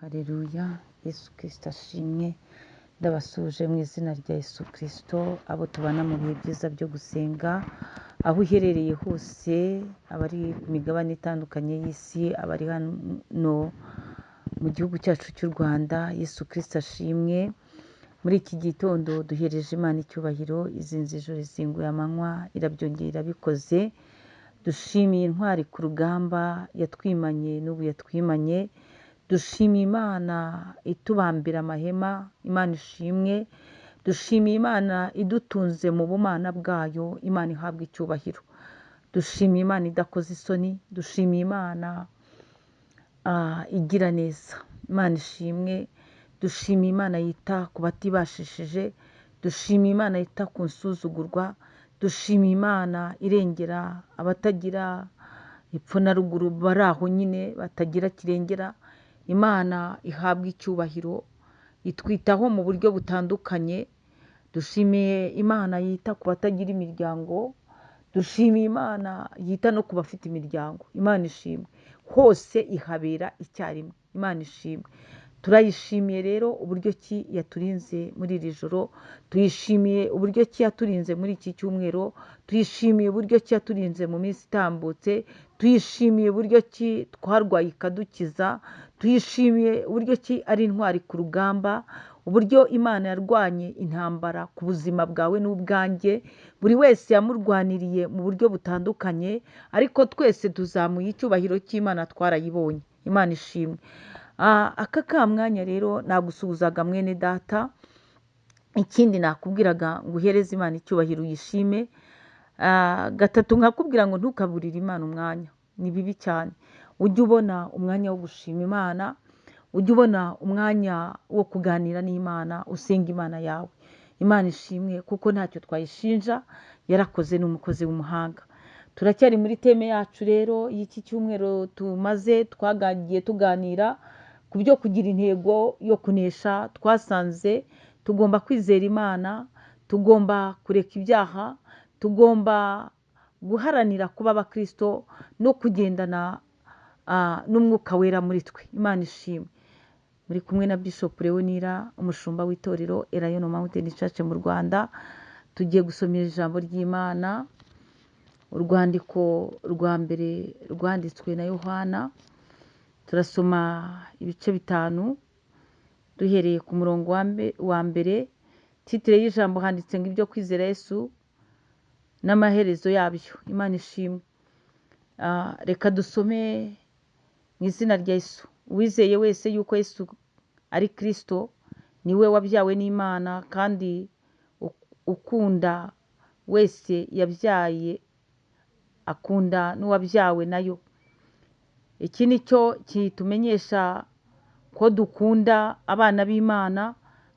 Hareruya, Yesu Kristo ashimwe. Ndabasuhuje mu izina rya Yesu Kristo, abo tubana mu bihe byiza byo gusenga, aho uherereye hose, abari ku migabane itandukanye y'isi, abari hano mu gihugu cyacu cy'u Rwanda, Yesu Kristo ashimwe. Muri iki gitondo duhereje Imana icyubahiro, izinze ijoro izinguye amanywa, irabyongera irabikoze. Dushimiye intwari ku rugamba yatwimanye n'ubu yatwimanye. Dushimiye Imana itubambira amahema, Imana ishimwe. Dushimiye Imana idutunze mu bumana bwayo, Imana ihabwa icyubahiro. Dushimiye Imana idakoze isoni, dushimiye Imana igira neza, Imana ishimwe. Dushimiye Imana yita ku batibashishije, dushimiye Imana yita ku nsuzugurwa, dushimiye Imana irengera abatagira epfo na ruguru, bari aho nyine batagira kirengera. Imana ihabwa icyubahiro, itwitaho mu buryo butandukanye. Dushimiye Imana yita ku batagira imiryango, dushimiye Imana yita no ku bafite imiryango. Imana ishimwe, hose ihabera icyarimwe. Imana ishimwe. Turayishimiye rero uburyo ki yaturinze muri iri joro, tuyishimiye uburyo ki yaturinze muri iki cyumweru, tuyishimiye uburyo ki yaturinze mu minsi itambutse, tuyishimiye uburyo ki twarwaye ikadukiza, tuyishimiye uburyo ki ari intwari ku rugamba, uburyo Imana yarwanye intambara ku buzima bwawe n'ubwanjye. Buri wese yamurwaniriye mu buryo butandukanye, ariko twese tuzamuye icyubahiro cy'Imana, twarayibonye. Imana ishimwe. Aka ka mwanya rero nagusuhuzaga mwene data. Ikindi nakubwiraga ngo uhereze Imana icyubahiro, uyishime. Gatatu nkakubwira ngo ntukaburire Imana umwanya, ni bibi cyane. Ujye ubona umwanya wo gushima Imana, ujye ubona umwanya wo kuganira n'Imana, usenga Imana yawe. Imana ishimwe kuko ntacyo twayishinja, yarakoze, ni umukozi w'umuhanga. Turacyari muri thème yacu rero y'iki cyumweru tumaze, twagagiye tuganira ku byo kugira intego yo kunesha. Twasanze tugomba kwizera Imana, tugomba kureka ibyaha, tugomba guharanira kuba abakristo no kugendana n'Umwuka Wera muri twe. Imana ishimwe. Muri kumwe na Bishop Leonira, umushumba w'itorero Elayono Mountain Church mu Rwanda. Tugiye gusomera ijambo ry'Imana, urwandiko rwa mbere rwanditswe na Yohana. Turasoma ibice 5 duhereye ku murongo wa mbere. Titre y'ijambo handitse ngo ibyo kwizera Yesu n'amaherezo yabyo. Imana ishimwe. Reka dusome mu izina rya Yesu. Uwizeye wese yuko Yesu ari Kristo niwe wabyawe n'Imana, kandi ukunda wese yabyaye akunda n'uwabyawe nayo. Iki ni cyo kitumenyesha ko dukunda abana b'Imana,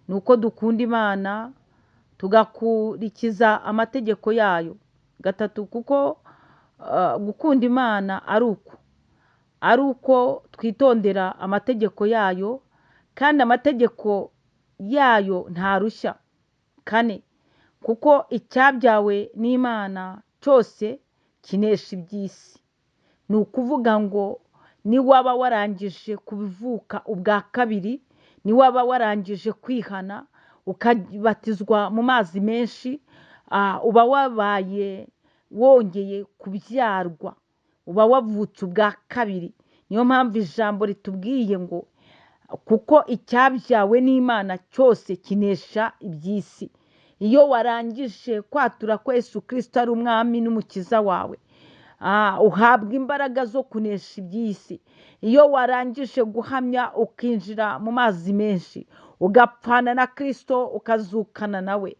ni uko dukunda Imana tugakurikiza amategeko yayo. Gatatu, kuko gukunda Imana ari uko twitondera amategeko yayo, kandi amategeko yayo ntarushya. Kane, kuko icyabyawe n'Imana cyose kinesha iby'isi. Ni ukuvuga ngo niwaba warangije kuvuka ubwa kabiri, niwaba warangije kwihana ukabatizwa mu mazi menshi, uba wabaye wongeye kubyarwa, uba wavutse ubwa kabiri. Niyo mpamvu ijambo ritubwiye ngo kuko icyabyawe n'Imana cyose kinesha iby'isi. Iyo warangije kwatura ko Yesu Kristo ari umwami n'umukiza wawe, uhabwa imbaraga zo kunesha iby'isi. Iyo warangije guhamya ukinjira mu mazi menshi, ugapfana na Kristo ukazukana nawe,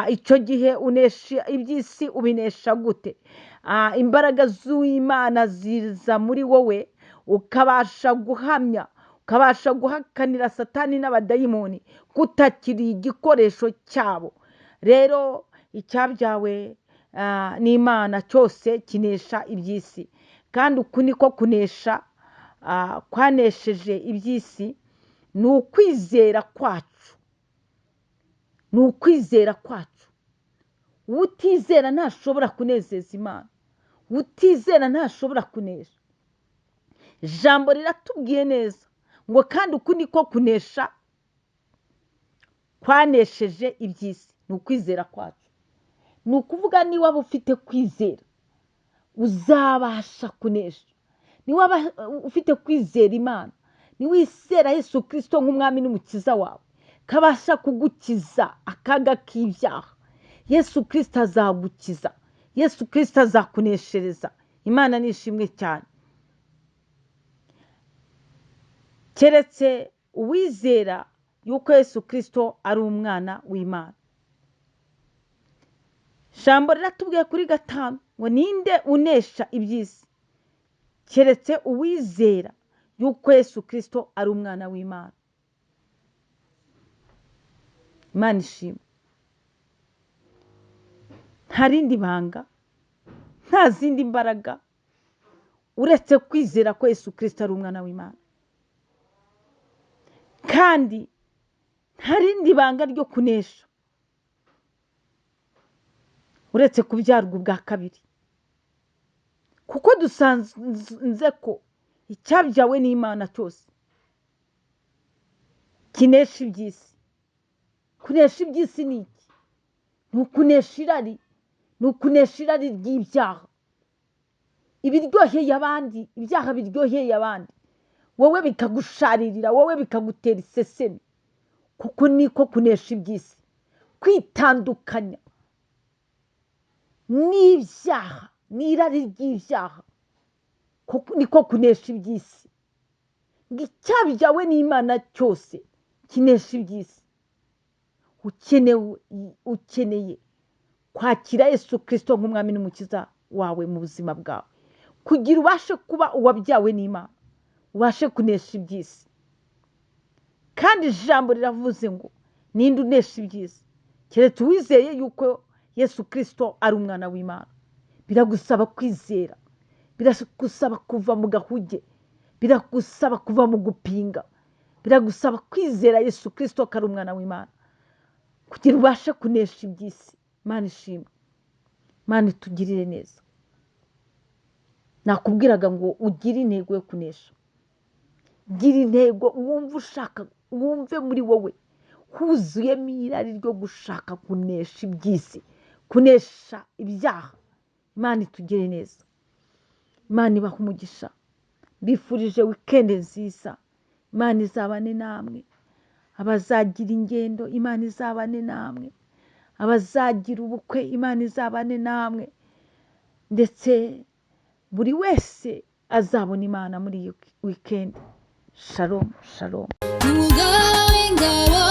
icyo gihe unesha iby'isi. Ubinesha gute? Imbaraga z'Imana ziza muri wowe, ukabasha guhamya, ukabasha guhakanira Satani n'abadayimoni kutakiri igikoresho cyabo. Rero icyabyawe n'Imana cyose kinesha iby'isi, kandi uku niko kunesha kwanesheje iby'isi, ni ukwizera kwacu, ni ukwizera kwacu. Utizera ntashobora kunezeza Imana, utizera ntashobora kunesha. Ijambo riratubwiye neza Ngo kandi uku niko kunesha kwanesheje iby'isi, ni ukwizera kwacu. Ni ukuvuga niba waba ufite kwizera uzabasha kunesha. Niba waba ufite kwizera Imana, niwizera Yesu Kirisito nk'umwami n'umukiza wawe, kabasha kugukiza akaga k'ibyaha, Yesu Kirisito azagukiza, Yesu Kirisito azakuneshereza. Imana ni ishimwe cyane. Keretse uwizera yuko Yesu Kirisito ari umwana w'Imana. Ijambo riratubwiye kuri 5 ngo ninde unesha iby'isi keretse uwizera yuko Yesu Kirisito ari umwana w'Imana. Imana ishimwe. Nta rindi banga, nta zindi mbaraga uretse kwizera ko Yesu Kirisito ari umwana w'Imana. Kandi nta rindi banga ryo kunesha uretse kubyarwa ubwa kabiri, kuko dusanze ko icyabyawe n'Imana cyose kinesha iby'isi. Kunesha iby'isi ni iki? Ni ukunesha irari, ni ukunesha irari ry'ibyaha, ibiryoheye abandi, ibyaha biryoheye abandi, wowe bikagusharirira, wowe bikagutera isesemi, kuko niko kunesha iby'isi. Kwitandukanya n'ibyaha, n'irari ry'ibyaha, kuko niko kunesha iby'isi. Ngo icyabyawe n'Imana cyose kinesha iby'isi. Ukeneye kwakira Yesu Kristo nk'umwami n'umukiza wawe mu buzima bwawe, kugira ubashe kuba uwabyawe n'Imana, ubashe kunesha iby'isi. Kandi ijambo riravuze ngo ninde unesha iby'isi keretse uwizeye yuko Yesu Kristo ari umwana w'Imana. Biragusaba kwizera, biragusaba kuva mu gahuge, biragusaba kuva mu gupinga, biragusaba kwizera Yesu Kristo ko ari umwana w'Imana, kugira ubashe kunesha iby'isi. Imana ishimwe, Imana itugirire neza. Nakubwiraga ngo ugire intego yo kunesha, gira intego, wumve ushaka, wumve muri wowe huzuyemo irari ryo gushaka kunesha iby'isi, kunesha ibyaha. Imana itugire neza, Imana ibahe umugisha. Mbifurije wikendi nziza, Imana izabane namwe. Abazagira ingendo, Imana izabane namwe. Abazagira ubukwe, Imana izabane namwe. Ndetse buri wese azabona Imana muri iyi wikendi. Shalom, shalom. Umugaba w'ingabo.